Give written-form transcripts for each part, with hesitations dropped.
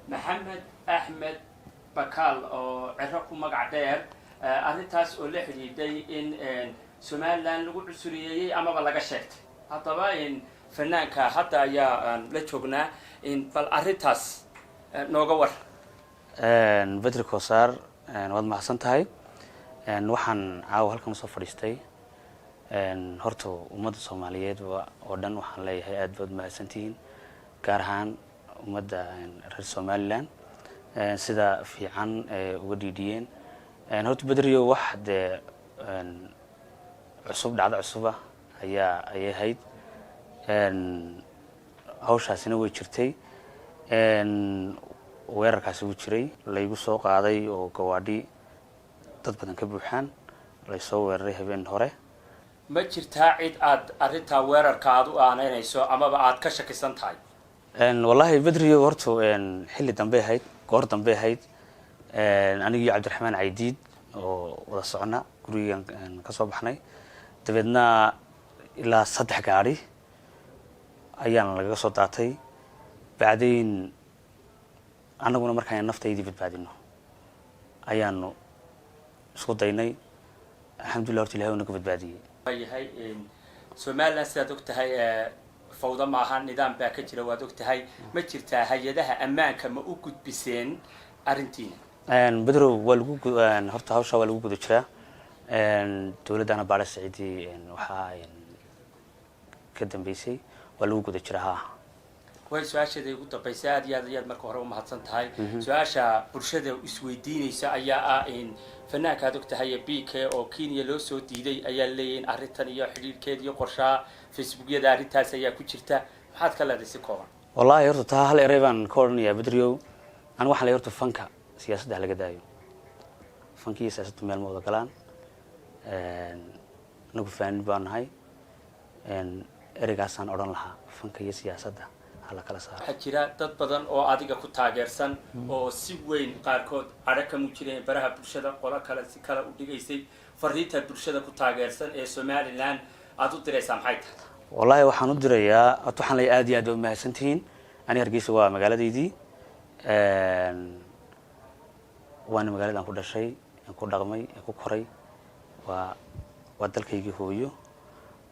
Maxamed Axmed Bakaal oo Ciro ku magac dheer, arrintaas oo la xidhiidhay in Somaliland lagu cusuriyeeyey amaba laga sheegtay. Haddaba fanaanka hadda ayaa la joognaa. Bal arrintaas nooga war. Bedri Kosaar, waad mahadsan tahay. Waxaan caawa halkan usoo fadhiistay, horta ummadda Soomaaliyeed oo dhan waxaan leeyahay aad baad mahadsantihiin, gaar ahaan ummadda reer Somaliland sida fiican ee uga dhiidhiyeen. Horta Bedrio, wax dee cusub, dhacdo cusuba ayay ahayd. Hawshaasina way jirtay, weerarkaasi wuu jiray laygu soo qaaday oo gawaadhi dad badan ka buuxaan laysoo weeraray habeen hore. Ma jirtaa cid aad arrintaa weerarka aad u aaneynayso amaba aad ka shakisan tahay? Wallahi Bedrio, horta xilli dambey ahayd, goor dambey ahayd. Anigi iyo Cabdiraxmaan Caydiid oo wada socona gurigan ka soo baxnay, dabeedna ilaa saddex gaadhi ayaan lagaga soo daatay. Bacdayn annaguna markaan naftaydii badbaadino ayaanu isku daynay. Alxamdulillah, horta Ilahay u naga badbaadiyey. Waayahay, Somaliland sidaad og tahay fawda maaha, nidaam baa ka jira, waad og tahay. Ma jirtaa hay-adaha ammaanka, ma u gudbiseen arrintiina? Bedrow, waa lagu horta hawshaa waa lagu guda jiraa. Dowladdana baadha saciidii waxaa ka dambeysay, waa lagu guda jiraa, ha. Way su-aasheeda ugu dambaysa, aad iyo aad ayaad marka hore umahadsan tahay. Su-aasha bulshada isweydiinaysa ayaa ah in fanaanka aad og tahay BK oo Kenya loo soo diiday ayaa leeyahay in arrintan iyo xidhiidhkeeda iyo qorshaha Facebookyada arrintaas ayaa ku jirta. Maxaad ka leedahay si kooban? Wallahi horta taa hal erey baan ka odhanayaa, Bedriow. Anigu waxaan leeyahay, horta fanka siyaasadda ha laga daayo. Fanka iyo siyaasaddu meel ma wada galaan. Anagu faanin baan nahay. Ereygaasaan odhan lahaa, fanka iyo siyaasadda ha la kala saaro. Waxaa jira dad badan oo adiga ku taageersan oo si weyn qaarkood cadho ka muujinayeen baraha bulshada, qolo kale si kale u dhigaysay. Fariinta bulshada ku taageersan ee Somaliland aada u diraysaa maxay tahay? Wallahi waxaan u dirayaa, horta waxaan leeyahay aad iyo aad baa umahadsantihiin. Ani Hargeysa waa magaaladaydii, waana magaalada aan ku dhashay, aan ku dhaqmay, aan ku koray, waa dalkaygii hooyo.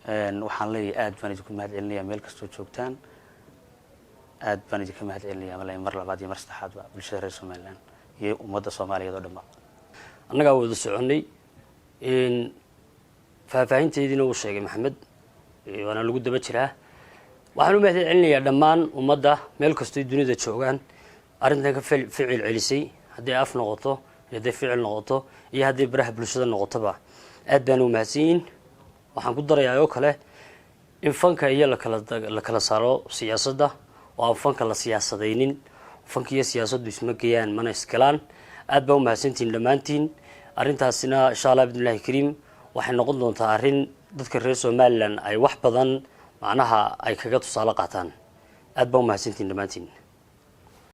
Waxaan leeyahay aad baan idinku mahad celinaya meel kastoo joogtaan. Aad baan idinka mahad celinaya mar labaad iyo mar saddexaadba, bulshada reer Somaliland iyo ummadda Soomaaliyeed oo dhanba. Annagaa wada soconnay, faahfaahinteediina uu sheegay Maxamed, waana lagu daba jiraa. Waxaan u mahad celinayaa dhammaan ummadda meel kastoy dunida joogaan arrintan ka ficil celisay, hadday af noqoto iyo hadday ficil noqoto iyo hadday baraha bulshada noqotoba. Aad baan u mahadsan yihin. Waxaan ku darayaa oo kale in fanka iyo lakala saaro siyaasadda oo aan fanka la siyaasadaynin. Fanka iyo siyaasaddu isma geeyaan mana iskalaan. Aad baa umahadsantihiin dhammaantiin. Arrintaasina insha Allah bidnillahi kariim waxay noqon doontaa arrin dadka reer Somaliland ay wax badan macnaha ay kaga tusaale qaataan. Aad baa umahadsantihiin dhammaantiin.